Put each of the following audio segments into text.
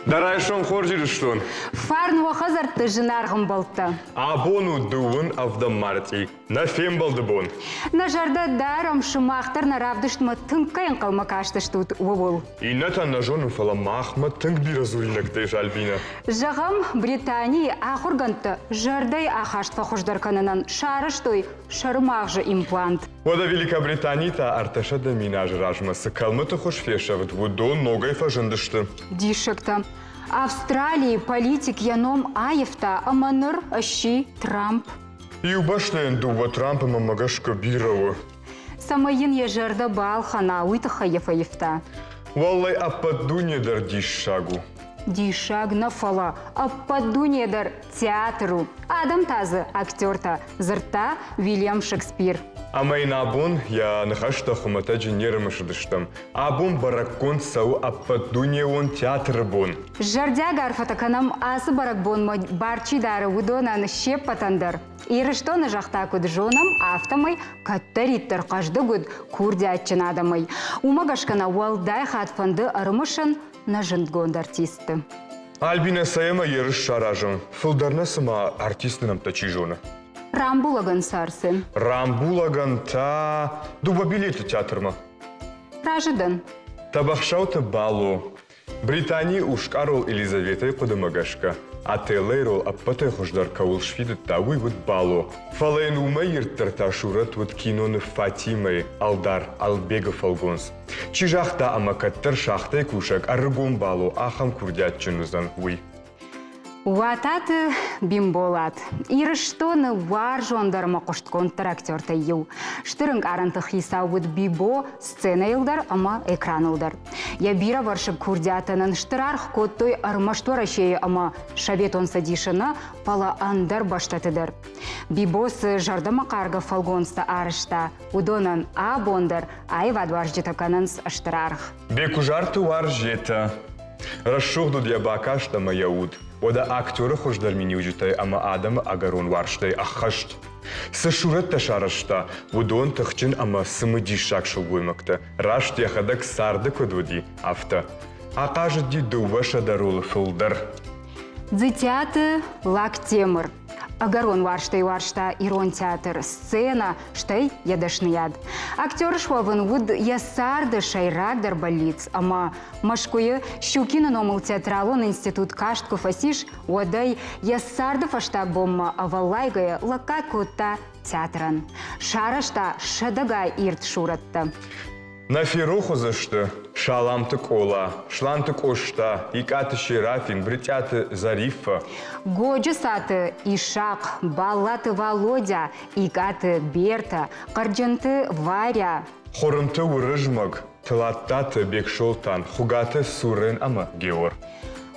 Дӕ райсом хорз, Ирыстон! Фарн уӕ хӕдзӕртты зынаргъ ӕмбӕлттӕ! Абон у дыууын ӕвдӕм мартъи, нӕ фембӕлды бон. Нӕ зӕрдӕ дарӕм, сымах дӕр нӕ равдыстмӕ тынг кӕй ӕнхъӕлмӕ кастыстут, ууыл. Иннӕтӕн нӕ зонын, фӕлӕ махмӕ тынг бирӕ дзуринӕгтӕ ис, Альбинӕ. Зӕгъӕм, Британийы ахуыргӕндтӕ зӕрдӕйы ахаст фӕхуыздӕр кӕнынӕн сарӕзтой сӕрымагъзы имплант. Уӕдӕ Великобританийы та 300 000 азы размӕ цы кӕлмыты хуыз фесӕфт, уыдон ногӕй фӕзындысты. Диссӕгтӕ. Австралийы политик йӕ ном аивта ӕмӕ ныр сси Трамп. Иу бӕстӕйӕн дыууӕ Трампы мӕнмӕ гӕсгӕ бирӕ у. Цӕмӕй йын йӕ зӕрдӕ балхӕна, уый тыххӕй йӕ фӕивта. Уӕллӕй, ӕппӕт дуне дӕр диссаг у. Диссаг нӕ фӕлӕ, ӕппӕт дуне дӕр театр у. Адӕм та дзы актертӕ, дзырдта Уильям Шекспир. Ӕмӕ йын абон йӕ ныхӕстӕ хуымӕтӕджы не рымысыдыстӕм. Абон бӕрӕггонд цӕуы ӕппӕтдунеон театры бон. Зӕрдиаг арфӕтӕ кӕнӕм ацы бӕрӕгбонмӕ бар чи дары, уыдонӕн се ппӕтӕн дӕр. Ирыстоны зӕгъта куыд зонӕм, афтӕмӕй кӕддӕриддӕр хъӕздыг уыд курдиатджын адӕмӕй. Уымӕ гӕсгӕ нӕ уӕлдай хатт фӕнды ӕрымысын нӕ зындгонд артистты. Альбинӕ цӕй ӕмӕ ерыс саразӕм, фылдӕр нӕ цыма артисты нӕмттӕ чи зоны. Рамбулагӕн царцы. Рамбулагӕн та дыууӕ билеты театрмӕ. Разы дӕн. Тӕбӕхсӕуты Бало. Британийы ус-къарол Елизаветӕйы хъуыдымӕ гӕсгӕ, Отеллойы рол ӕппӕтӕй хуыздӕр кӕуыл сфидыдта, уый уыд Бало. Фӕлӕ йын уымӕй ирддӕр та сурӕт уыд киноныв Фатимӕйы ӕлдар Албегы фӕлгонц. Чи загъта, ӕмӕ кӕддӕр шахтӕйы кусӕг ӕрыгон Бало ахӕм курдиатджын уыдзӕн, уый. Уататы Бимболат Ирыстоны уарзондӕр ӕмӕ хъуыстгонддӕр актертӕй иу. Стыр ӕнкъарӕнты хицау уыд Бибо сценӕйыл дӕр ӕмӕ экраныл дӕр. Йӕ бирӕвӕрсыг курдиатӕн ын стыр аргъ кодтой ӕрмӕст Уӕрӕсейы ӕмӕ Советон Цӕдисы нӕ, фӕлӕ ӕндӕр бӕстӕты дӕр. Бибо цы зӕрдӕмӕхъаргӕ фӕлгонцтӕ арӕзта, уыдонӕн абон дӕр аивадуарзджытӕ кӕнынц стыр аргъ. Бекуызарты уарзетӕ. Рӕсугъд уыд йӕ бакаст ӕмӕ йӕ уд. Уӕдӕ актеры хуыздӕр миниуджытӕй ӕмӕ адӕмы ӕгӕрон уарзтӕй ӕххӕст. Цы сурӕттӕ сарӕзта, уыдон тыхджын ӕмӕ цымыдисаг сылгоймӕгтӕ, раст йӕхӕдӕг царды куыд уыди, афтӕ. Ахъазыди 200 ролы фылдӕр. Дзытиаты Лактемыр ӕгӕрон уарзтӕй уарзта ирон театр, сценӕ, стӕй йӕ дӕсныйад. Актер суӕвын уыд йӕ царды сӕйрагдӕр бӕллиц ӕмӕ Мӕскуыйы Щукины номыл театралон институт каст куы фӕцис, уӕд ӕй йӕ царды фӕстаг бонмӕ ӕвӕллайгӕйӕ лӕггад кодта театрӕн. Сарӕзта сӕдӕгай ирд сурӕттӕ. Нӕ ферох уыдзысты Саламты Къола, Сланты Къоста, Икъаты Серафин, Брытъиаты Зариффӕ. Годжысаты Исахъ, Баллаты Валодя, Икъаты Бертӕ, Хъӕрджынты Варя. Хуырымты Уырызмӕг, Тылаттаты Бексолтан, Хуыгаты Сурен ӕмӕ Геор.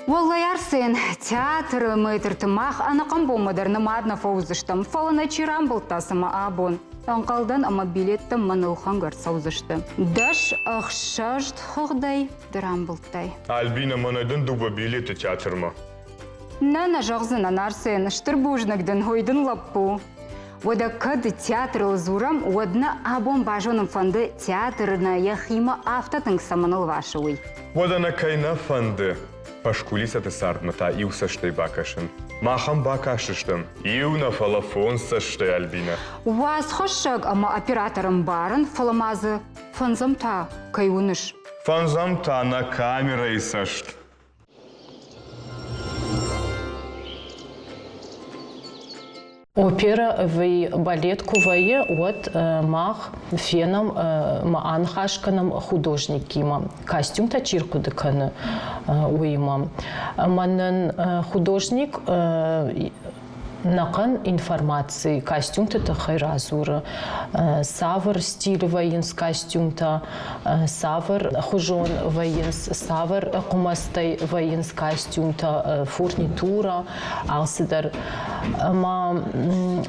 Уӕллӕй, Арсен, театры мэтрты мах ӕнӕхъӕн бонмӕ дӕр нымад нӕ фӕуыдзыстӕм, фӕлӕ нӕ чи рамбылдта цымӕ абон? Ӕнхъӕлдӕн ӕмӕ билеттӕ мӕныл хӕнг ӕрцӕудзысты. Дӕс ӕхсӕзт хыгъдӕй ды рамбылдтай. Альбина, мӕнӕ дын дыууӕ билеты театрмӕ. Нӕ, нӕ зӕгъдзынӕн, Арсен, стыр бузныг дын, ой дын лӕппу. Уӕдӕ кӕд театрыл дзурӕм, уӕд нӕ абон базонын фӕнды, театр нӕ йӕхимӕ афтӕ тынг цӕмӕн ӕлвасы, уый. Уӕдӕ нӕ кӕй нӕ фӕнды, фӕскулисӕты цардмӕ та иу цӕстӕй бакӕсын. Махӕн бакастыстӕм иу нӕ, фӕлӕ фондз цӕстӕй, Альбинӕ. Уацхӕссӕг ӕмӕ оператор ӕмбарын, фӕлӕ ма дзы фӕндзӕм та кӕй уыныс? Фӕндзӕм та нӕ камерӕйы цӕст. Оперӕ ӕви балет куы вӕййы, уӕд мах фенӕм ӕмӕ аныхас кӕнӕм художникимӕ, костюмтӕ чи рхъуыды кӕны, уыимӕ. Ӕмӕ нын художник. Нӕхъӕн информаци костюмты тыххӕй радзуры, цавӕр стилы вӕййынц костюмтӕ, цавӕр хуызон вӕййынц, цавӕр хъуымӕцтӕй вӕййынц костюмтӕ, фурнитура, алцыдӕр. Ӕмӕ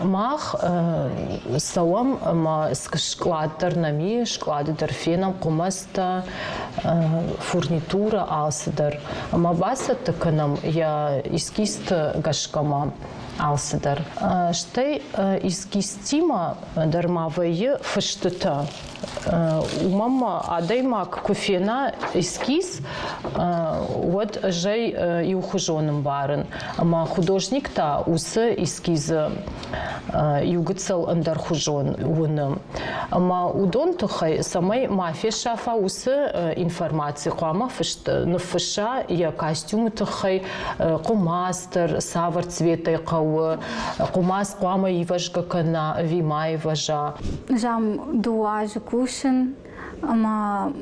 мах цӕуӕм ӕмӕ скълад дӕр нӕм и, скълады дӕр фенӕм хъуымӕцтӕ, фурнитура, алцыдӕр. Ӕмӕ бацӕттӕ кӕнӕм йӕ эскизты гӕсгӕ ма алцыдӕр. Стӕй эскизтимӕ дӕр ма вӕййы фыстытӕ. Уымӕн ма адӕймаг куы фена эскиз, уӕд ӕз ӕй иухуызон ӕмбарын. Ӕмӕ художник та уыцы эскизы иу гыццыл ӕндӕрхуызон уыны. Ӕмӕ уыдон тыххӕй, цӕмӕй ма фесафа уыцы информаци, хъуамӕ фыст ныффысса йӕ костюмы тыххӕй, хъуымац дӕр цавӕр цветӕй хъӕуы, хъуымац хъуамӕ ивӕзгӕ кӕна ӕви ма ивӕза. Зам дыууӕ азы кусын ӕмӕ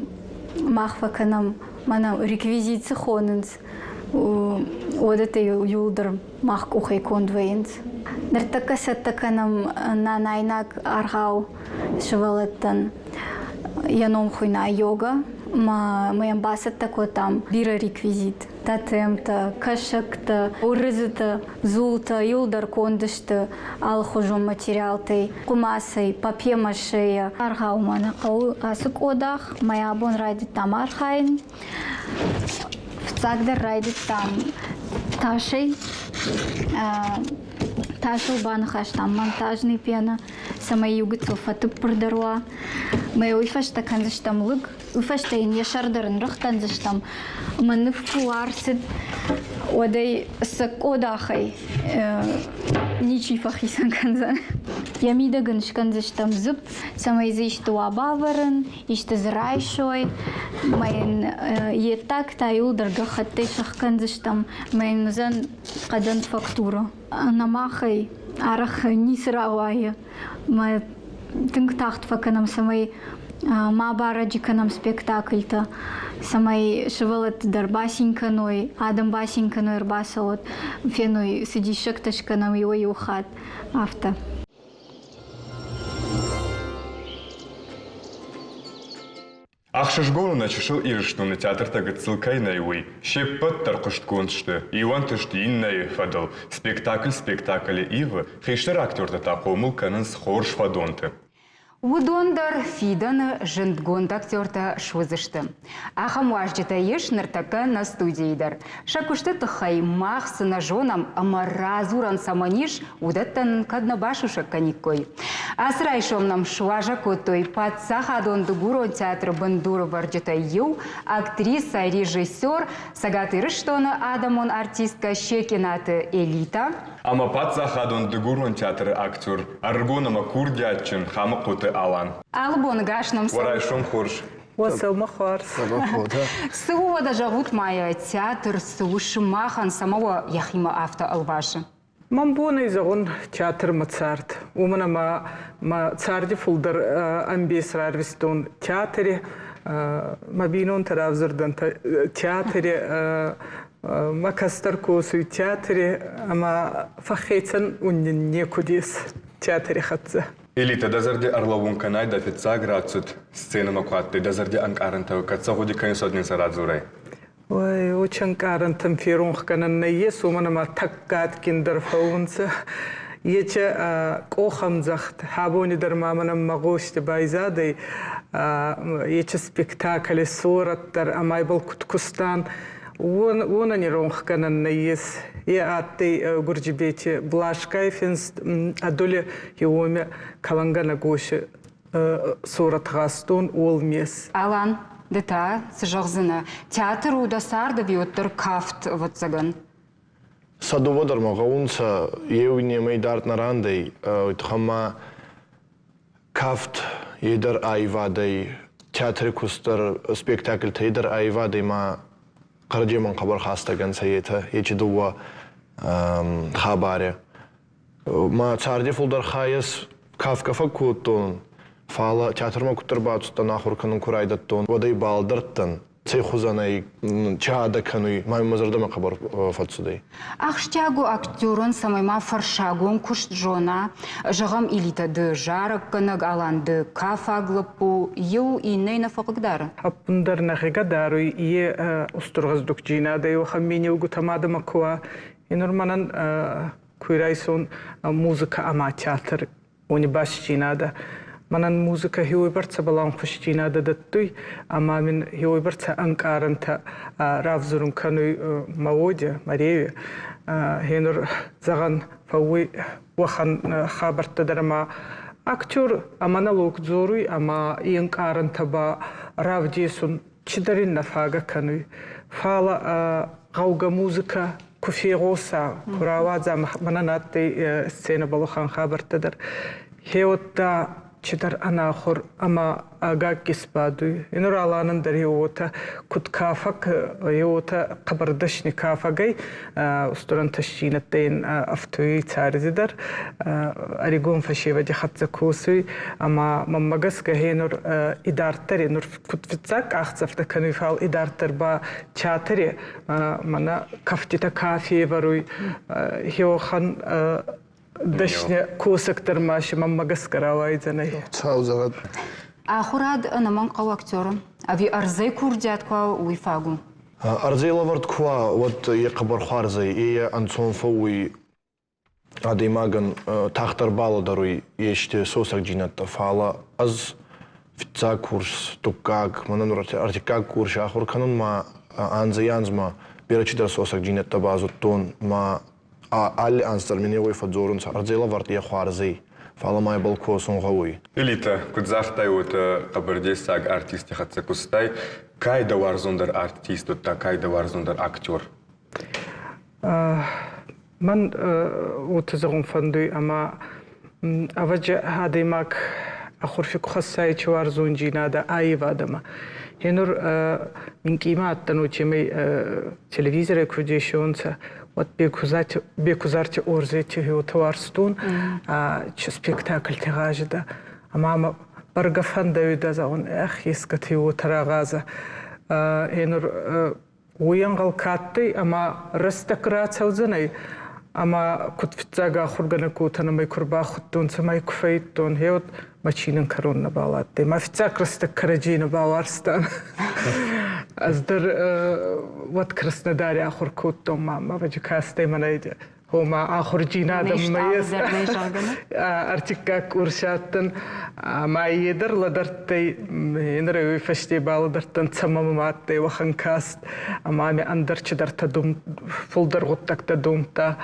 мах фӕкӕнӕм, мӕнӕ реквизит цы хонынц, уӕдӕттӕ иууылдӕр мах къухӕй конд вӕййынц. Ныртӕккӕ цӕттӕ кӕнӕм нанайнаг аргъау сывӕллӕттӕн. Йӕ ном хуыйна йога. Мӕ йӕм бацӕттӕ кодтам бирӕ реквизит. Тотемтӕ, кӕсӕгтӕ, уырыдзытӕ, дзултӕ иуылдӕр конд сты алыхуызон материалтӕй, хъуымацӕй, папье-машейӕ. Аргъаумӕ нӕ хъӕуы ацы къодах. Мӕ абон райдыдтам архайын. Фыццагдӕр райдыдтам тасӕй. Тасыл баныхӕстам монтажный пена, цӕмӕй иу гыццыл фӕтыппырдӕр уа. Мӕ уый фӕстӕ кӕндзыстӕм лыг, уый фӕстӕ йын йӕ сӕр дӕр ын рых кӕндзыстӕм. Ӕмӕ ныв куы ӕрцыд, уӕд ӕй сӕ къодахӕй ничи фӕхицӕн кӕндзӕн. Йӕ мидӕг ын скӕндзыстӕм дзыпп, цӕмӕй дзы исты уа бавӕрын, исты дзы райсой, мӕ йын йе ддаг та иуылдӕр гӕххӕттӕй сӕхгӕндзыстӕм, мӕ йын уыдзӕн хъӕдӕн фактурӕ. Ӕнӕ махӕй арӕх ницы рауайы, мӕ тынг тагъд фӕкӕнӕм, цӕмӕй ма барӕджы кӕнӕм спектакльтӕ, цӕмӕй сывӕллӕтты дӕр бацин кӕной, адӕм бацин кӕной, ӕрбацӕуӕд, феной, цы диссӕгтӕ скӕнӕм иуӕй-иу хатт, афтӕ. Ӕхсызгон у нӕ чысыл Ирыстоны театртӕ гыццыл кӕй нӕй, уый. Се ппӕт дӕр хъуыстгонд сты, иу ӕнтыст иннӕйы фӕдыл, спектакль спектаклы ивы, хистӕр актертӕ та хъомыл кӕнынц хорз фӕдонты. Уыдон дӕр фидӕны зындгонд актертӕ суыдзысты. Ахӕм уазджытӕ ис ныртӕккӕ нӕ студийы дӕр. Сӕ куысты тыххӕй мах цы нӕ зонӕм ӕмӕ радзурӕн цӕмӕн ис, уыдӕттӕ нын кӕд нӕ басусӕг кӕниккой. Ацы райсом нӕм суазӕг кодтой паддзахадон дыгурон театры бындурывӕрджытӕй иу, актрисӕ, режиссер, Цӕгат Ирыстоны адӕмон артисткӕ Щекинаты Элита. Ӕмӕ паддзахадон дыгурон театры актер, ӕрыгон ӕмӕ курдиатджын Хамыхъоты Алан. Алы боны гас нӕм Уӕ райсом хорз! Уӕ сӕумӕ хуарз! Цы у уӕдӕ зӕгъут ма йӕ театр, цы у сымахӕн, цӕмӕ уӕ йӕхимӕ афтӕ ӕлвасы? Мӕн бонӕй зӕгъун театрмӕ цард, уомӕн ӕма мӕ царди фулдӕр ӕмбес рарвистон театри, мӕ бийнонтӕ равзурдӕнтӕ театри, мӕ кӕстӕр косуй театри ӕма фӕххецӕн ун нин некуд ес театри хӕццӕ. Элита, дӕ зӕрди ӕрлӕуун кӕнай дӕ фиццаг рацуд сценӕмӕ ку адтӕй, дӕ зӕрди ӕнкъарӕнтӕ кӕд сӕ гъуди кӕнис, уӕд нин сӕ радзорай. Ой, ӕнкъарӕнтӕн феронхгӕнӕн нӕййес, уомӕн ӕма тӕккӕ адгиндӕр фӕуунцӕ. Ече къохӕмдзӕгъд абони дӕр ма мӕнӕн мӕ гъости байзадӕй. Ече спектакли сорӕт дӕр ӕма ибӕл куд кустан, уонӕн иронхгӕнӕн нӕййес. Е адтӕй Гурджибети Блашкай финст Адули Иоме кӕлӕнгӕнӕг уоси сорӕтгъӕстон уолмес. Алан, ды та цы зӕгъдзынӕ? Театр у дӕ царды ӕви уӕддӕр кафт, ӕвӕццӕгӕн? Сӕ дууӕ дӕр ма гъӕунцӕ, еу иннемӕй дард нӕ рандӕй. Уой туххӕн ма кафт е дӕр аивадӕй, театри куст дӕр, спектакльтӕ е дӕр аивадӕй ма кӕрӕдземӕн хъӕбӕр хӕстӕг ӕнцӕ етӕ, ечи дууӕ хабари. Мӕ царди фулдӕр хайӕс кафгӕ фӕккодтон, фал театрмӕ куддӕр бацудтӕн, ахур кӕнун ку райдӕдтон, уӕд ӕй балдӕрдтӕн. Цӕй хузӕн ӕй, чи адӕ кӕнуй, ма мӕ зӕрдӕмӕ хъӕбӕр фӕццудӕй. Ахсджиаг у актерӕн, цӕмӕй ма фӕрсагон куыст зона. Зӕгъӕм, Илитӕ ды зарӕггӕнӕг, Алан ды кафаг лӕппу, иу иннӕй нӕ фӕхъыгдары? Ӕппындӕр нӕхегӕ даруй, е устур гъӕздугдзийнадӕй уӕхӕн минеугутӕ ма адӕмӕ ку уа. И нур мӕнӕн ку райсон музыкӕ ӕма театр, уони бастдзийнадӕ. Мӕнӕн музыкӕ хеуойбӕрцӕбӕл ӕнхусдзийнадӕ дӕттуй ӕма мин хеуойбӕрцӕ ӕнкъарӕнтӕ равзурун кӕнуй мӕ уоди, мӕ реуи. Гьенур, зӕгъӕн, фӕууй уӕхӕн хабӕрттӕ дӕр ӕма актер ӕ монолог дзоруй ӕма е нкъарӕнтӕ ба равдесун чидӕр ин нӕ фагӕ кӕнуй. Фал гъӕугӕ музыкӕ ку фегъоса, ку рауадза, мӕнӕн адтӕй сценӕбӕл уӕхӕн хабӕрттӕ дӕр. Хеуӕттӕ чидӕр ӕнахур ӕма гакки сбадуй. Инур Аланӕн дӕр уотӕ куд кафӕг, уотӕ хъӕбӕр дӕсни кафӕгӕй устур ӕнтӕстдзийнӕдтӕ ин ӕфтуй царди дӕр. Ӕригон фӕсевӕди хӕццӕ косуй ӕма мӕнмӕ гӕсгӕ гьенур идарддӕр нур куд фиццаг къахдзӕфтӕ кӕнуй, фал идарддӕр ба театри мӕнӕ кӕфтитӕ ка февӕруй, хеуӕхӕн дӕсни косӕг дӕр ма си мӕнмӕ гӕсгӕ рауайдзӕнӕй. Цау зӕгъӕд. Ахуырад ӕнӕмӕнг хъӕуы актеры? Ӕви ӕрдзӕй курдиат куы уа, уый фаг у? Ӕрдзӕй лӕвӕрд куы уа, уӕд е хъӕбӕр хуарз ӕй, е ӕнцон фӕууй адӕймагӕн тагъддӕр балӕдӕруй ести сосӕгдзийнӕдтӕ, фалӕ ӕз фиццаг курс, дуккаг, мӕнӕн ӕртиккаг курси ахур кӕнун ма анзӕй-анзмӕ берӕ чидӕр сосӕгдзийнӕдтӕ базудтон ма алли анз дӕр мин еуей фӕдздзорунцӕ, ӕрдзӕй лӕвӕрд е хуарз ӕй, фалӕ ма ибӕл косун гъӕуй. Элитӕ, куд загътай, уотӕ хъӕбӕр артисти хӕццӕ кустай. Кай дӕ уарзондӕр артист, удта кай дӕ уарзондӕр актер? Мӕн уотӕ зӕгъун фӕндуй, ӕма ӕвӕдзи адӕймаг ахурфи ку хӕссай чи уарзондзийнадӕ аййевадӕмӕ. Гьенур минкъиймӕ адтӕн, уотемӕй телевизорӕй ку десионцӕ, уӕд Бекузарти Орзети уотӕ уарзтон, чи спектакльти гъазидӕ. Ӕма мӕ бӕргӕ фӕндӕуидӕ, зӕгъун, эх, ескӕд уотӕ рагъазӕ. Гьенур уый ӕнхъӕл ка адтӕй ӕма рӕстӕг рацӕудзӕнӕй, ӕма куд фиццаг ахургӕнӕг кодтан ӕма ку рбахудтонцӕ, ӕма ку фӕййидтон, гъе уӕд мӕ чинӕн кӕрон нӕбал адтӕй. Мӕ фиццаг рӕстӕг кӕрӕдзей нӕ бауарзтан. Ӕз дӕр уӕд Краснодари ахур кодтон, ма мӕ кастӕй мӕнӕ Ома ахурдзийнадӕмӕ ес ӕртиккаг курси адтӕн, ӕма е дӕр лӕдӕрдтӕй, нур уой фӕсте балӕдӕрдтӕн, цӕмӕ мӕмӕ адтӕй уӕхӕн каст, ӕма ми ӕндӕр чидӕртӕ фулдӕр гъуддӕгтӕ домдта.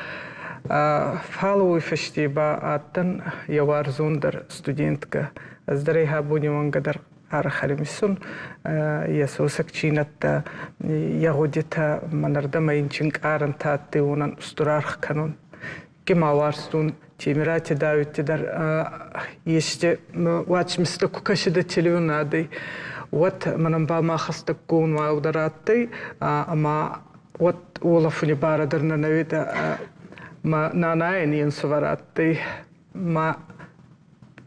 Фал уой фӕсте ба адтӕн е уарзондӕр студенткӕ. Ӕз дӕр ӕй абони уӕнгӕ дӕр архӕримисун йӕ сосӕг чинӕдтӕ, йӕ гъудитӕ мӕнӕрдӕмӕ ин чи нкъарӕнтӕ адтӕй, уонӕн устур аргъ кӕнун. Ке ма уарзтун Темирати Давидти дӕр есте уацмистӕ ку кӕсидӕ телеуинадӕй, уӕд мӕнӕн ба ма хӕстӕггон уӕлдӕр адтӕй ӕма уӕд уолӕфуни барӕ дӕр нӕ нӕуидӕ. Мӕ нанайӕн е нсувӕр адтӕй ма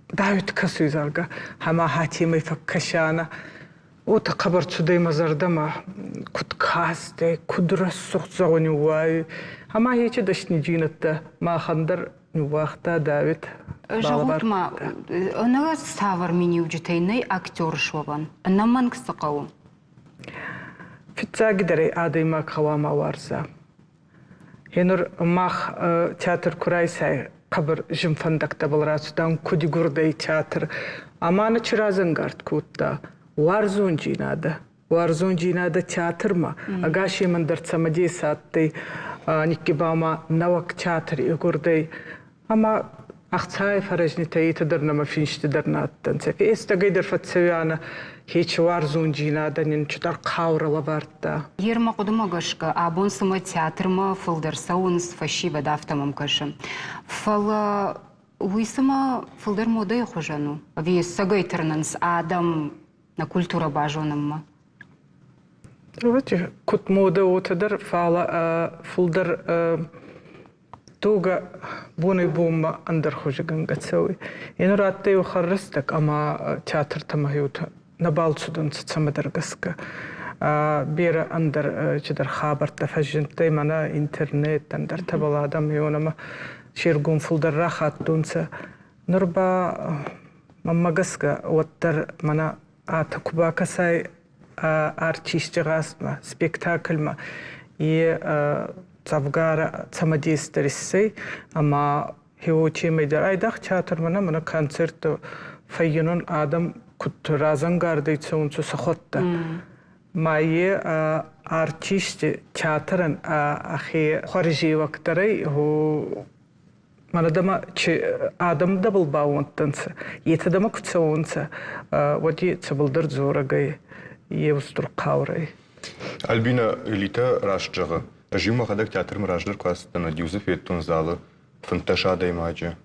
Давид кӕсуй, зӕгъгӕ, ӕма хатимӕй фӕккӕсианӕ. Уотӕ хъӕбӕр цудӕй мӕ зӕрдӕмӕ, куд кастӕй, куд рӕсугъд зӕгъуни уай. Ӕма ечи дӕснидзийнӕдтӕ махӕн дӕр ниууагъта Давид. Зӕгъут ма, ӕнӕ цавӕр миниуджытӕй нӕй актер суӕвӕн? Ӕнӕмӕнг цы хъӕуы? Фиццагидӕр ӕй адӕймаг гъӕуама уарза. Енур мах театр ку райсай, хъӕбӕр зин фӕндӕгтӕбӕл рацудан, куд игурдӕй театр. Ӕма нӕ чи разӕнгард кодта? Уарзондзийнадӕ. Уарзондзийнадӕ театрмӕ. Ӕгасемӕн дӕр цӕмӕдес адтӕй, никки ба ма нӕуӕг театр игурдӕй. Ӕма ӕхцай фӕрӕзнитӕ етӕ дӕр нӕмӕ финсти дӕр нӕ адтӕнцӕ. Естӕгӕй дӕр фӕццӕуианӕ, хечи уарзондзийнадӕ нин чидӕр хъаурӕ лӕвардта. Ер мӕ хъуыдымӕ гӕсгӕ, абон цымӕ театрмӕ фылдӕр цӕуынц фӕсивӕд, афтӕ мӕм кӕсы. Фӕлӕ уый цымӕ фылдӕр модӕйы хуызӕн у? Ӕви ӕцӕгӕй тырнынц адӕм нӕ культурӕ базонынмӕ? Куд модӕ, уотӕ дӕр, фалӕ фулдӕр Тогӕ бонӕй-бонмӕ ӕндӕрхузи гӕнгӕ цӕуй. Е нур адтӕй уӕхӕн рӕстӕг, ӕма театртӕмӕ еутӕ нӕбал цудӕнцӕ цӕмӕдӕр гӕсгӕ. Берӕ ӕндӕр чидӕр хабӕрттӕ фӕззиндтӕй мӕнӕ интернет, ӕндӕртӕбӕл адӕм еунӕмӕ се ргом фулдӕр рахаттунцӕ. Нур ба мӕнмӕ гӕсгӕ уӕддӕр мӕнӕ атӕ ку бакӕсай артисти гъазтмӕ, спектакльмӕ, е дзӕвгарӕ цӕмӕдесдӕр иссӕй ӕма хеуотемӕй дӕр айдагъ театрмӕ нӕ, мӕнӕ концерттӕ фӕййинун адӕм куд разӕнгардӕй цӕунцӕ сӕхуӕдтӕ. Ма е артисти театрӕн ӕхе хуӕрзеуӕгдӕрӕй мӕнӕ дӕмӕ адӕм дӕбӕл баууӕндтӕнцӕ, етӕ дӕмӕ ку цӕуонцӕ, уӕд е цӕбӕлдӕр дзорӕг ӕй, е устур хъаурӕй. Альбина Элита раст зӕгъы. Ӕз-иу мӕхӕдӕг театрмӕ раздӕр куы ацыдтӕн, уӕд-иу дзы федтон залы 15 адӕймаджы.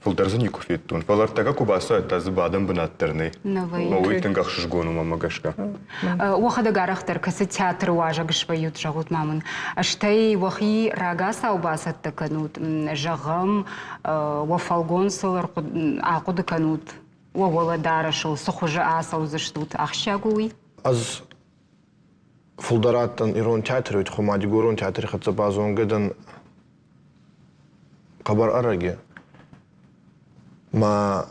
Фылдӕр дзы никуы федтон. Фӕлӕ ӕртӕккӕ куы бацӕуай, та дзы бадӕн бынат дӕр нӕй. Нӕ Уый тынг ӕхсызгон у мӕнмӕ гӕсгӕ. Уӕхӕдӕг арӕхдӕр кӕцы театры уазӕг свӕййут, зӕгъут ма мын. Стӕй уӕхи рагацау бацӕттӕ кӕнут, зӕгъӕм, уӕ фӕлгонцыл ахъуыды кӕнут, уӕ уӕлӕдарӕсыл цы хуызы ацӕудзыстут, ахсджиаг у уый? Ӕз фулдӕр адтӕн ирон театри, уой туххӕй ма дигорон театри хӕццӕ базонгӕ дӕн хъӕбӕр ӕрӕги. Ма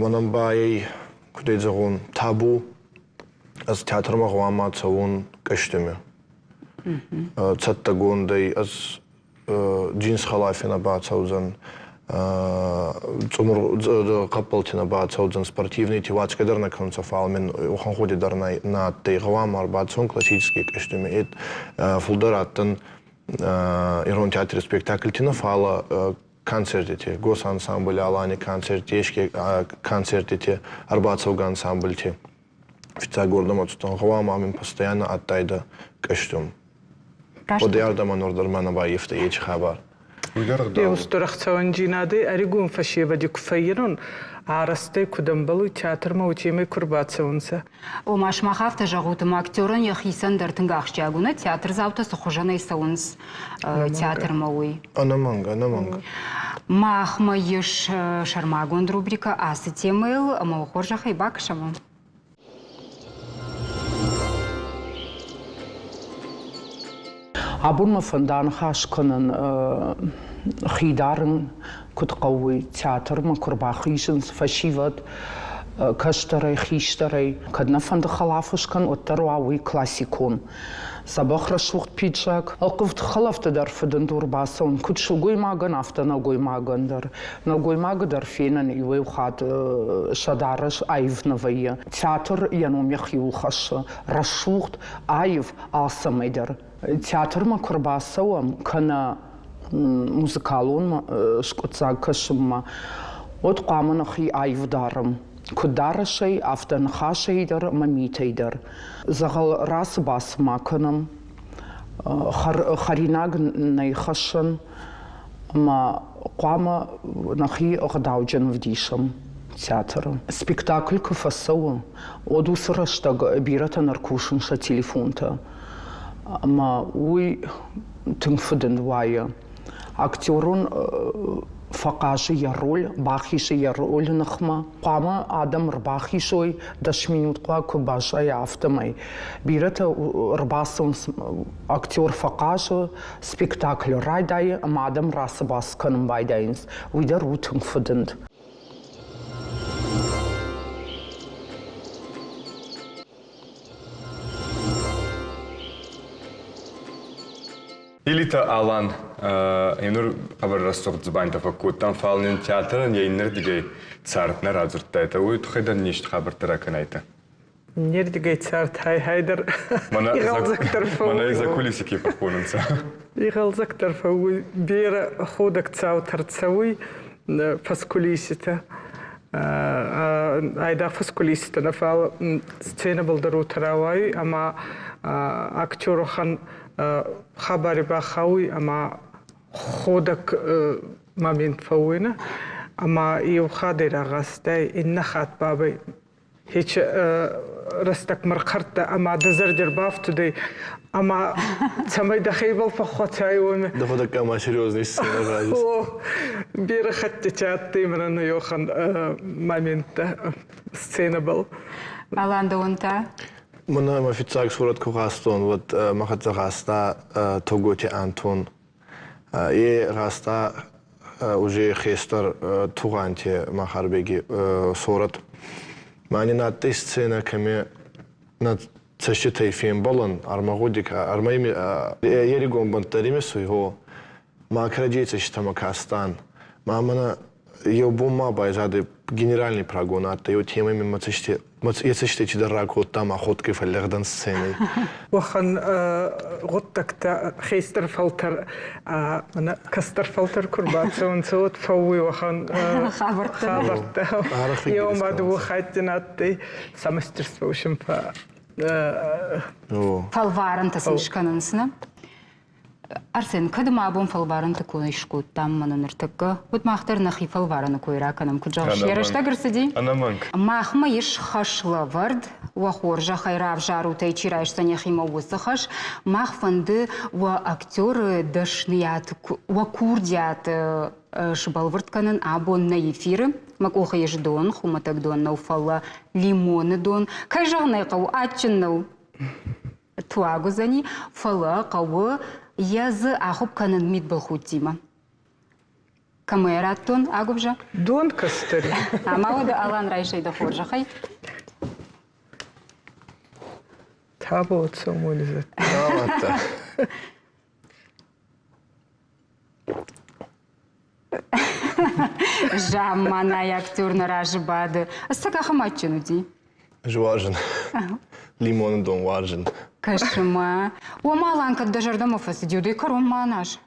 мӕнӕн ба ӕй, куд ӕй зӕгъон, табу. Ӕз театрмӕ гъӕуама цӕуон костюми. Цӕттӕгондӕй ӕз джинс хӕлафи нӕ бацӕудзӕн, цъумур хъӕппӕлти нӕ бацӕудзӕн, спортивныйти уацгӕ дӕр нӕ кӕнунцӕ, фал мин уӕхӕн гъуди дӕр нӕ адтӕй. Гъӕуама ӕрбацӕуон классический костюми. Фулдӕр адтӕн ирон театри спектакльти нӕ, фал концертити, госансамбль Алани концерти, еске концертити, ӕрбацӕугӕ ансамбльти. Фиццаг уордӕмӕ цудтӕн, гъӕуама мин постоянно адтайдӕ костюм. Уӕдӕй нур дӕр ма нӕ баййафта ечи хабар. Устур ӕхцӕуӕндзийнадӕй ӕригон фӕсевӕди ку фӕййинун, арӕзтӕй куд ӕмбӕлуй театрмӕ, уотемӕй ку рбацӕунцӕ. Ома, сымах афтӕ зӕгъут, ӕмӕ актерӕн йӕхицӕн дӕр тынг ахсджиаг у, нӕ театрдзаутӕ цы хуызӕнӕй цӕуынц театрмӕ, уый. Ӕнӕмӕнг, ӕнӕмӕнг. Махмӕ ис сӕрмагонд рубрикӕ ацы темӕйыл, ӕмӕ хорзӕхӕй бакӕсӕм. Абон мӕ фӕнды аныхас кӕнын хи дарын куыд хъӕуы, театрмӕ куы рбахизынц фӕсивӕд кӕстӕрӕй, хистӕрӕй. Кӕд нӕ фӕнды хӕлаф скӕн, уӕддӕр уа уый классикон. Дзӕбӕх рӕсугъд пиджак. Ӕлхъывд хӕлӕфты дӕр фыдындур бацӕуын, куыд сылгоймагӕн, афтӕ нӕлгоймагӕн дӕр. Нӕлгоймагы дӕр фенӕн иуӕй хатт сӕ дарӕс аив нӕ вӕййы. Театр йӕ ном йӕхиуыл хӕссы. Рӕсугъд, аив алцӕмӕй дӕр. Театрмӕ куы рбацӕуӕм, кӕнӕ музыкалон скъуыддзаг кӕсынмӕ, уӕд хъуамӕ нӕхи аив дарӕм. Куыд дарӕсӕй, афтӕ ныхасӕй дӕр ӕмӕ митӕй дӕр. Дзӕгъӕл рацы-бацы ма кӕнӕм, хӕринаг нӕй хӕссӕн ӕмӕ хъуамӕ нӕхи ӕгъдауджын ӕвдисӕм театры. Спектакль куы фӕцӕуы, уӕд уыцы рӕстӕг бирӕтӕн ӕркусын сӕ телефонтӕ. Ӕмӕ уый тынг фыдынд уайы. Актерон фӕхъазы йӕ роль, бахизы йӕ ролы ныхмӕ. Хъуамӕ адӕм ӕрбахизой, 10 минут хъуаг куы баззайа, афтӕмӕй. Бирӕтӕ ӕрбацӕуынц, актер фӕхъазы, спектакль райдайы ӕмӕ адӕм рацы-бацы кӕнын байдайынц. Уый дӕр у тынг фыдынд. Илитӕ Алан, нур хъӕбӕр рӕсугъд дзубандитӕ фӕккодтан, фал нин театрӕн е иннердигӕй цард нӕ радзурдтайтӕ, уой туххӕй дӕр нин хабӕрттӕ ракӕнайтӕ. Не рдигӕй цард хай-хай дӕр игъӕлдзӕгдӕр фӕууй. Мӕнӕ за кулиси ке фӕххонунцӕ. Игъӕлдзӕгдӕр фӕууй, берӕ ходӕг цаутӕ рцӕуй фӕскулиситӕ. Айдагъ фӕскулиситӕ нӕ, фал сценӕбӕл дӕр уотӕ рауайуй ӕма актерохӕн хабари бахауй ӕма ходӕг момент фӕууй ӕма еу хатт рагъазтӕй, иннӕ хатт бабӕй хеч рӕстӕгмӕ рхъӕрдтӕ ӕма дӕ зӕрди ӕрбафтудӕй ӕма цӕмӕй дӕхебӕл фӕххуӕцай уоми. Дӕхуӕдӕг ӕма серьезный сцена гъазис. О, берӕ хӕттити адтӕй мӕнӕн уӕхӕн моменттӕ сценӕбӕл. Алан, дӕуӕн та? Мӕнӕ мӕ фиццаг сорӕт ку гъазтон, уӕд мӕ хӕццӕ гъазта Тоготи Антон. Е гъазта уже хестӕр Тугъанти Махарбеги сорӕт. Ма нин адтӕй сценӕ, кӕми нӕ цӕститӕй фембӕлӕн, ӕрмагъуди ӕрма еригон бӕнттӕ римесуй, гъо. Ма кӕрӕдзей цӕститӕмӕ кастан. Ма мӕнӕ еу бон ма байзадӕй генеральный прогон адтӕй, еу темӕ мин мӕ цӕсти йӕ цӕстӕй чидӕр ракодта ма ходгӕ фӕллӕгъдӕн сценӕй. Уӕхӕн гъуддӕгтӕ хестӕр фӕлтӕр мӕнӕ кӕстӕр фӕлтӕр ку рбацӕунцӕ, уӕд фӕууй уӕхӕн хабӕрттӕ. Еума дууӕ хатти адтӕй сӕ мастерство общем Фӕлварӕнтӕ сын скӕнынц, нӕ? Арсен, кӕд ма абон фӕлварӕнты кой скодтам мӕнӕ ныртӕккӕ, уӕд мах дӕр нӕхи фӕлварӕны кой ракӕнӕм, куыд зӕгъыс, йӕ рӕстӕг ӕрцыди? Ӕнӕмӕнг. Махмӕ ис хӕслӕвӕрд, уӕ хорзӕхӕй равзарут ӕй, чи райсдзӕн йӕхимӕ уыцы хӕс. Мах фӕнды уӕ актеры дӕсныйад, уӕ курдиат сбӕлвырд кӕнын абон нӕ эфиры. Мӕ къухы ис дон, хуымӕтӕг дон нӕу, фӕлӕ лимоны дон. Кӕй зӕгъын ӕй хъӕуы, адджын нӕу. Туаг уыдзӕни, фӕлӕ хъӕуы йӕ дзы ахуыпп кӕнын мидбылхудтимӕ. Кӕмӕ радтон агуывзӕ? Дон кӕстӕр. Ӕмӕ уӕдӕ Алан райсай дӕ хорзӕхӕй. Табу цӕмӕн Замманай актер нӕ разы бады. Ӕцӕг ахӕм адджын уыди? Ӕз уарзын. Лимоны дон уарзын. Кӕсы мӕ. Уӕ Алан, кӕд дӕ зӕрдӕмӕ фӕцыди, уӕд ӕй кӕронмӕ аназ.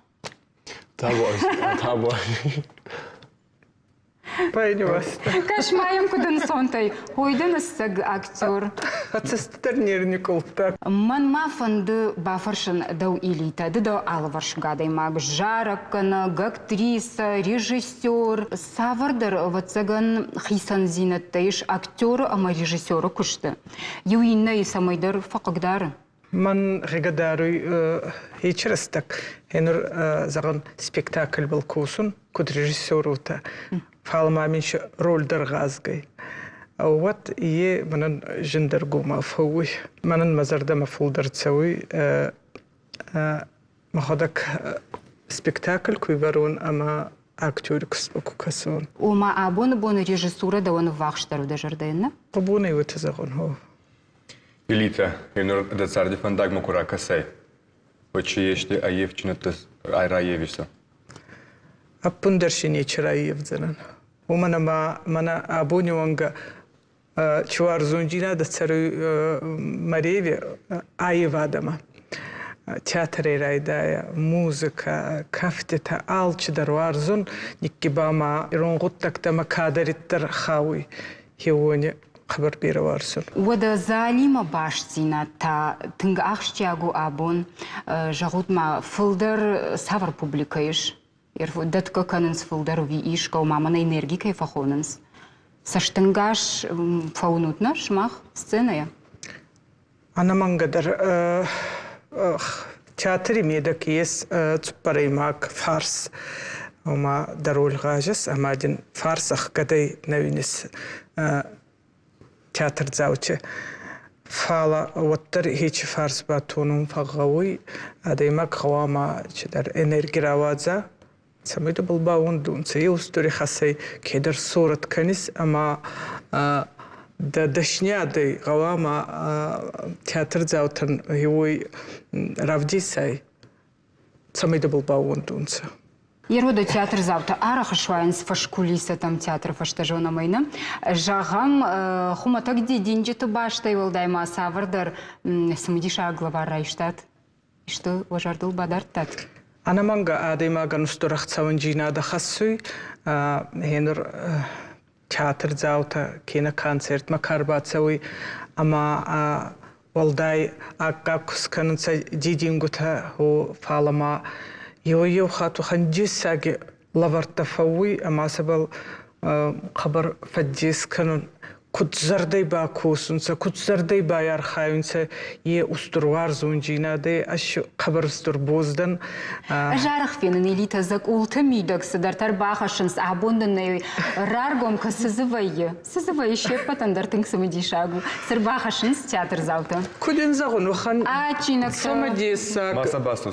Табу, табу. Пойдёшь. Кӕс ма йӕм куыд ӕнцонтӕй. Ой дын ӕцӕг актер. Цӕстытӕ не рныкъуылдта. Мӕн ма фӕнды бафӕрсын дӕу Илитӕ. Ды дӕ алывӕрсыг адӕймаг, зарӕггӕнӕг, актрисӕ, режиссер. Цавӕрдӕр, ӕвӕццӕгӕн, хицӕндзинӕдтӕ ис актеры ӕмӕ режиссеры куысты. Иу иннӕйы цӕмӕйдӕр фӕхъыгдары. Мӕн гъигӕ даруй ечи рӕстӕг. Енур, зӕгъӕн, спектакльбӕл косун, куд режиссер уотӕ. Фал ма мин роль дӕр гъазгӕй. Уӕд е мӕнӕн зиндӕргомау фӕууй. Мӕнӕн мӕ зӕрдӕмӕ фулдӕр цӕуй мӕхуӕдӕг спектакль ку ивӕрун ӕма актери кустмӕ ку кӕсун. Ома абоны боны режиссурӕ дӕуӕн ӕввахсдӕр у дӕ зӕрдӕйӕн, нӕ? Абонӕй уотӕ зӕгъун, гъо. Илитӕ, енур дӕ царди фӕндагмӕ ку ракӕсай, уӕд си ести аййевджинӕдтӕ раййевисӕ? Ӕппундӕр си нечи раййевдзӕнӕн. Уомӕн ӕма мӕнӕ абони уӕнгӕ чи уарзондзийнадӕ цӕруй Мареви аййевадӕмӕ. Театрӕй райдайа, музыкӕ, кӕфтитӕ, алчидӕр уарзун, никки ба ма ирон гъуддӕгтӕмӕ кадӕриддӕр хауй, хеуони хъӕбӕр берӕ уарзун. Уӕдӕ залимӕ бастдзинад та тынг ахсджиаг у абон. Зӕгъут-ма, фылдӕр цавӕр публикӕ ис? Дӕтгӕ кӕнынц фылдӕр ӕви искӕу ма мӕнӕ энерги кӕй фӕхонынц? Цӕстӕнгас фӕуынут нӕ сымах сценӕйӕ? Ӕнӕмӕнгӕдӕр театри медӕг ес цуппӕрӕймаг фарс, ома дӕ роль гъазыс ӕма дин фарс ӕхгӕдӕй нӕ уинис театрдзаути. Фал уӕддӕр ечи фарс батонун фӕгъгъӕуй, адӕймаг гъӕуама чидӕр энерги рауадза, цӕмӕй дӕбӕл баууӕндунцӕ. Еу устури хӕсӕй кедӕр сорӕт кӕнис ӕма дӕ дӕсниадӕй гъӕуама театрдзаутӕн уой равдесай, цӕмӕй дӕбӕл баууӕндунцӕ. Ероды театрдзаутӕ арӕх суайынц фӕскулисӕтӕм театры фӕстӕ зонӕмӕй нӕ. Зӕгъӕм, хуымӕтӕг дидинджыты бӕстӕй уӕлдай ма цавӕрдӕр цымыдисаг лӕвар райстат? Исты уӕ зӕрдыл бадардтат? Ӕнӕмӕнгӕ адӕймагӕн устур ӕхцӕуӕндзийнадӕ хӕссуй. Гьенур театрдзаутӕ кенӕ концертмӕ ка рбацӕуй ӕма уӕлдай аккаг ку скӕнунцӕ дидингутӕ, фал ӕма еуӕй-еу хатт уӕхӕн дессаги лӕвӕрттӕ фӕууй ӕма сӕбӕл хъӕбӕр фӕддес кӕнун. Куд зӕрдӕй бакосунцӕ, куд зӕрдӕй байархайунцӕ, е устур уарзондзийнадӕ, ӕз хъӕбӕр устур боз дӕн. Ӕз арӕх фенын элитӕ дзӕкъулты мидӕг цыдӕртӕ ӕрбахӕссынц, абон дын нӕ раргом кӕ, цы дзы вӕййы? Цы дзы вӕййы, се ппӕтӕн дӕр тынг цымыдисаг у. Цы рбахӕссынц театрдзаутӕ? Куд ин зӕгъун, уӕхӕн цӕмӕдессаг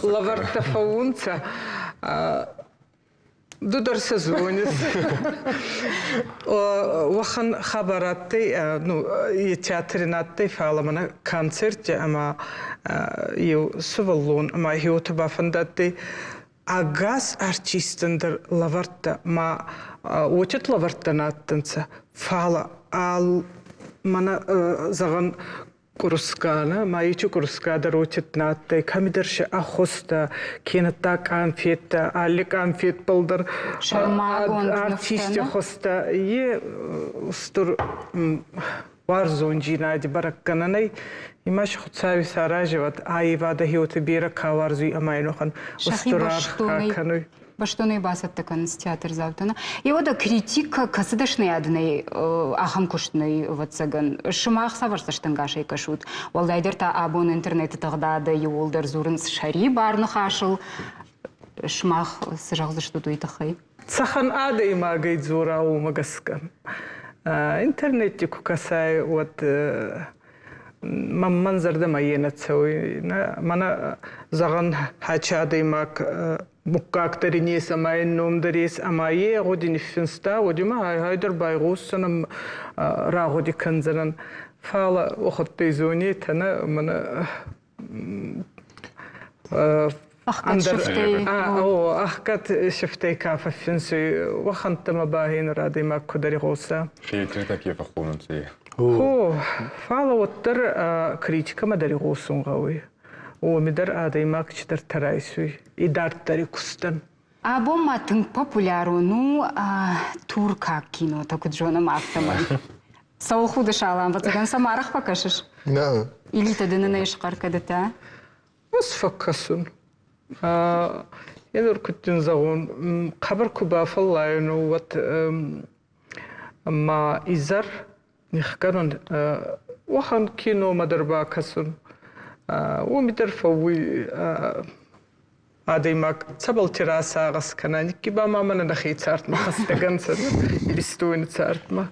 лӕвӕрттӕ фӕуунцӕ. Ду дӕр сӕ зонис. Уӕхӕн хабар адтӕй, ну, е театри нӕ адтӕй, фал мӕнӕ концертти ӕма еу сувӕллон ӕма хеуотӕ бафӕндадтӕй ӕгас артисттӕн дӕр лӕвӕрдта ма уотид лӕвӕрдтӕ нӕ адтӕнцӕ, фал ал мӕнӕ зӕгъӕн Къурскана, ма ечи къурска дӕр уотид нӕ адтӕй, кӕмидӕр си ӕххустӕ, кенӕдта къанфеттӕ, алли къанфетбӕл дӕр Сӕрмагонд артисти хузтӕ. Е устур уарзондзийнади бӕрӕггӕнӕн ӕй. Имӕ си Хуцауи саразӕвӕд аййевадӕ хеуоти берӕ ка уарзуй ӕма ин уӕхӕн устур аргъ ка кӕнуй. Бӕстонӕй бацӕттӕ кӕнынц театрдзаутӕн. Еуӕдӕ критикӕ кӕцы дӕсныйад нӕй, ахӕм куыст нӕй, ӕвӕццӕгӕн. Сымах цавӕр цӕстӕнгасӕй кӕсут? Уӕлдайдӕр та абон интернеты тыгъдады иууылдӕр дзурынц сӕрибар ныхасыл. Сымах цы зӕгъдзыстут уый тыххӕй? Цӕхӕн адӕймагӕй дзура, уымӕ гӕсгӕ. Интернетти куы кӕсай, уӕд мӕн зӕрдӕмӕ е нӕ цӕуй. Мӕнӕ зӕгъӕн, хӕчи адӕймаг муггаг дӕр ин ес ӕма ин ном дӕр ес ӕма е гъуди ниффинста, уӕд имӕ гьай-гьай дӕр байгъосдзӕнӕн, рагъуди кӕндзӕнӕн. Фал охуттӕй зонетӕ нӕ мӕнӕ Ӕхгӕд сифтӕй. Ӕхгӕд сифтӕй ка фӕффинсуй, уӕхӕнттӕмӕ ба хенур адӕймаг куд ӕригъоса. Хейтертӕ ке фӕххонунцӕ? Хо, фал уӕддӕр критикӕмӕ дӕр игъосун гъӕуй. Уоми дӕр адӕймаг чидӕртӕ райсуй идарддӕри кустӕн. Абон ма тынг популярон у туркаг кинотӕ, куыд зонӕм, афтӕмӕй. Цӕуыл худыс, Алан, ӕвӕццӕгӕн сӕм арӕх фӕкӕсыс? Нӕ. Илитӕ дын ын ӕй схъӕр кӕдытӕ? Ӕз фӕкӕсун. Е нур куд дин зӕгъон, хъӕбӕр ку бафӕллайун, уӕд ма изӕр нихгӕнун уӕхӕн киномӕ дӕр бакӕсун. Уоми дӕр фӕууй адӕймаг цӕбӕлти расагъӕс кӕна, никки ба ма мӕнӕ нӕхе цардмӕ хӕстӕг ӕнцӕ, Иристони цардмӕ.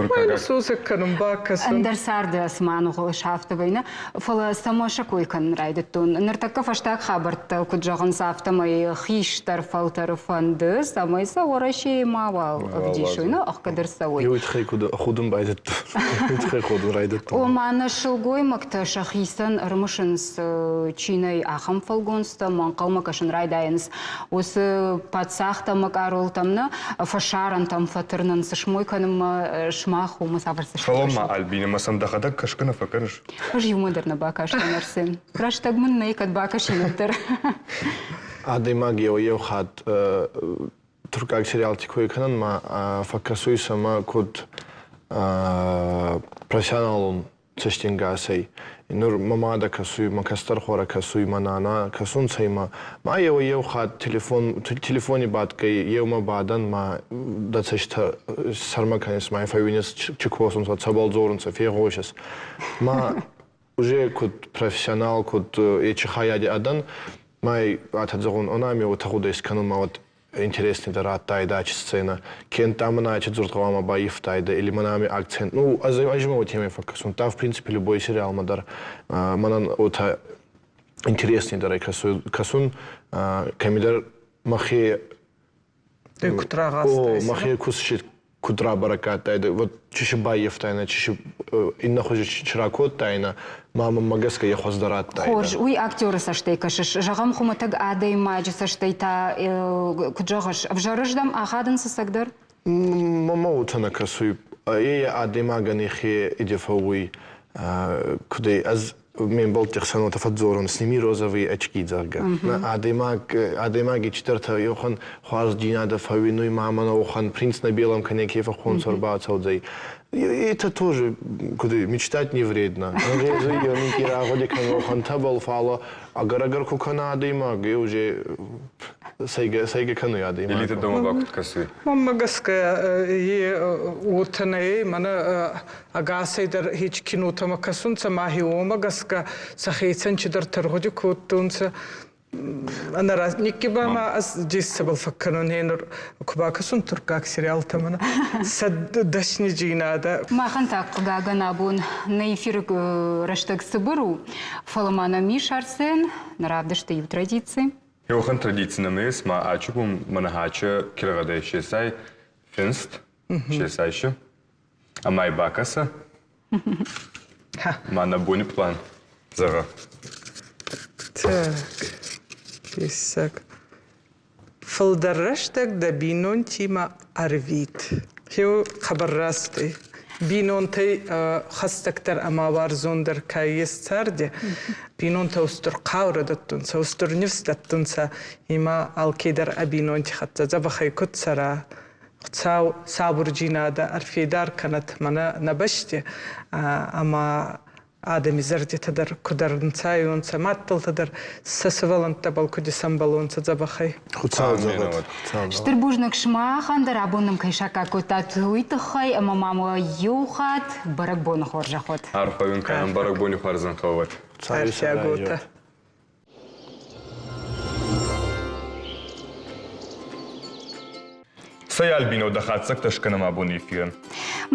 Ма сосӕг кӕнун бакӕсун. Ӕндӕр царды цыма ныгъуылыс афтӕ вӕйны, фӕлӕ цӕмӕ сӕ кой кӕнын райдыдтон. Ныртӕккӕ фӕстаг хабӕрттӕ куыд зӕгъынц, афтӕмӕй хистӕр фӕлтӕры фӕнды, цӕмӕй сӕ Уӕрӕсейы мауал ӕвдисой, нӕ ӕхгӕд ӕрцӕуой. Уый тыххӕй куыд худын байдыдтон. Уый тыххӕй худын райдыдтон. Ома нӕ сылгоймӕгтӕ сӕхицӕн ӕрымысынц чи нӕй, ахӕм фӕлгонцтӕ, ӕнхъӕлмӕ кӕсын райдайынц уыцы паддзӕхтӕ ӕмӕ къаролтӕм нӕ, фӕсарӕнтӕм фӕтырнынц, смой кӕнынмӕ сымах уымӕ цавӕр цӕстӕй Фӕлӕ-ма, Альбинӕ, ма сӕм дӕхӕдӕг кӕсгӕ нӕ фӕкӕныс? Ӕз иумӕ дӕр нӕ бакастӕн, Арсен. Рӕстӕг мын нӕй, кӕд бакӕсин, уӕддӕр. Адӕймаг еу-еу хатт туркаг сериалти кой кӕнӕн ма фӕккӕсуй сӕмӕ куд профессионалон цӕстингасӕй. Нур мӕ мадӕ кӕсуй, мӕ кӕстӕр хуӕрӕ кӕсуй, мӕ нана кӕсунцӕ имӕ. Ма еуӕй-еу хатт телефон, телефони бадгӕй еумӕ бадӕн ма дӕ цӕстӕ сӕрмӕ кӕнис, ма фӕууинис, чи косунцӕ, цӕбӕл дзорунцӕ, фегъосис. Ма уже куд профессионал, куд ечи хайади адӕн, ма атӕ зӕгъун, онами уотӕ гъудӕ искӕнун ма вот интересный дӕр адтайдӕ ачи сценӕ. Кента мӕн ачи дзурд гъӕуама баййивтайдӕ или мӕн ами акцент. Ну, ӕз ӕз ма уотемӕй фӕккӕсун. Та, в принципе, любой сериалмӕ дӕр мӕнӕн уотӕ интересный дӕр ӕй кӕсун, кӕмидӕр мӕхе Куд рагъазтайсӕ? Мӕхе куд рабӕрӕг кодтайдӕ, вот чиси баййафтайнӕ, чиси иннӕ хузи чи ракодтайнӕ, ма мӕнмӕ гӕсгӕ е хуӕздӕр адтайдӕ. Хорз, уый актеры цӕстӕй кӕсыс. Зӕгъӕм, хуымӕтӕг адӕймаджы цӕстӕй та, куыд зӕгъыс, ӕвзӕрыздӕм ахадынц ӕцӕгдӕр? Мӕмӕ уотӕ нӕ кӕсуй. Е адӕймагӕн ӕхе иде фӕууй, куд ӕй, ӕз ме мбӕлтти хсӕн уотӕ фӕдздзорун, сними розовые очки, зӕгъгӕ. Адӕймаг, адӕймаги чидӕртӕ еуӕхӕн хуарздзийнадӕ фӕууинуй, ма мӕнӕ уӕхӕн принц на белом коне ке фӕххонсор бацӕудзӕй. Это тоже, куд мечтать не вредно. Ӕнгъезуй минкъий рагъуди кӕнун уӕхӕнтӕбӕл, фал ӕгӕр-ӕгӕр ку кӕна адӕймаг, е уже Сӕйгӕ, сӕйгӕ кӕнуй адӕймаг. Элитӕ дӕумӕ ба куд кӕсуй? Мӕнмӕ гӕсгӕ, е уотӕ нӕй, мӕнӕ ӕгасӕй дӕр хеч кинотӕмӕ кӕсунцӕ, ма уомӕ гӕсгӕ сӕхецӕн чидӕр тӕргъуди кодтонцӕ. Ӕнӕраз никки ба ма ӕз дес цӕбӕл фӕккӕнун нур ку бакӕсун туркаг сериалтӕ мӕнӕ сӕ дӕснидзийнадӕ. Махӕн та хъыгагӕн абон нӕ эфиры рӕстӕг цыбыр у, фӕлӕ ма нӕм ис Арсен, нӕ равдысты иу традици. Еуӕхӕн традици нӕмӕ ес, ма ачикум мӕнӕ киргъӕдӕй сесай финст, сесайши, ӕма бакӕсӕ. Ма нӕ бони план, зӕгъӕ. Так, дессаг. Фылдӕр рӕстӕг дӕ бийнонтимӕ ӕрвит. Еу хъӕбӕр раст ӕй. Бийнонтӕй хӕстӕгдӕр ӕма уарзондӕр ка ес царди, бийнонтӕ устур хъаурӕ дӕттунцӕ, устур нифс дӕттунцӕ, ӕма алкедӕр ӕ бийнонти хӕццӕ дзӕбӕхӕй куд цӕра, Хуцау сабурдзийнадӕ ӕрфедар кӕнӕд мӕнӕ нӕ бӕсти ӕма адӕми зӕрдитӕ дӕр куд ӕрӕнцайонцӕ, мадтӕлтӕ дӕр сӕ сувӕллӕнттӕбӕл куд исӕмбӕлонцӕ дзӕбӕхӕй. Хуцау зӕгъӕд. Стыр бузныг сымахӕн дӕр абон нӕм кӕй саккаг кодтат, уый тыххӕй ӕмӕ ма мӕ иу хатт бӕрӕгбоны хорзӕх уӕд. Арфӕ уын кӕнӕм бӕрӕгбони хуарзӕнхӕ уӕд. Арфӕготӕ. Цӕй, Альбино, дӕ хатдзӕгтӕ скӕнӕм абоны эфирӕн.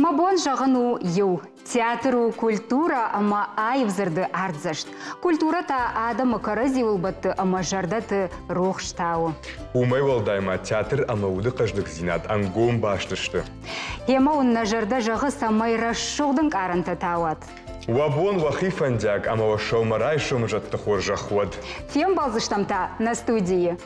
Мӕ бон зӕгъын у иу. Театр у культурӕ ӕмӕ аив дзырды артдзӕст. Культурӕ та адӕмы кӕрӕдзиуыл бӕтты ӕмӕ зӕрдӕты рухс тауы. Уымӕй уӕлдай ма театр ӕмӕ уды хъӕздыгдзинад ӕнгом баст сты. Йемӕ уын нӕ зӕрдӕ зӕгъы, цӕмӕй рӕсугъд ӕнкъарӕнтӕ тауат. Уӕ бон уӕхи фӕндиаг ӕмӕ уӕ сӕумӕрайсомы зӕдты хорзӕх уӕд! Фембӕлдзыстӕм та нӕ студийы.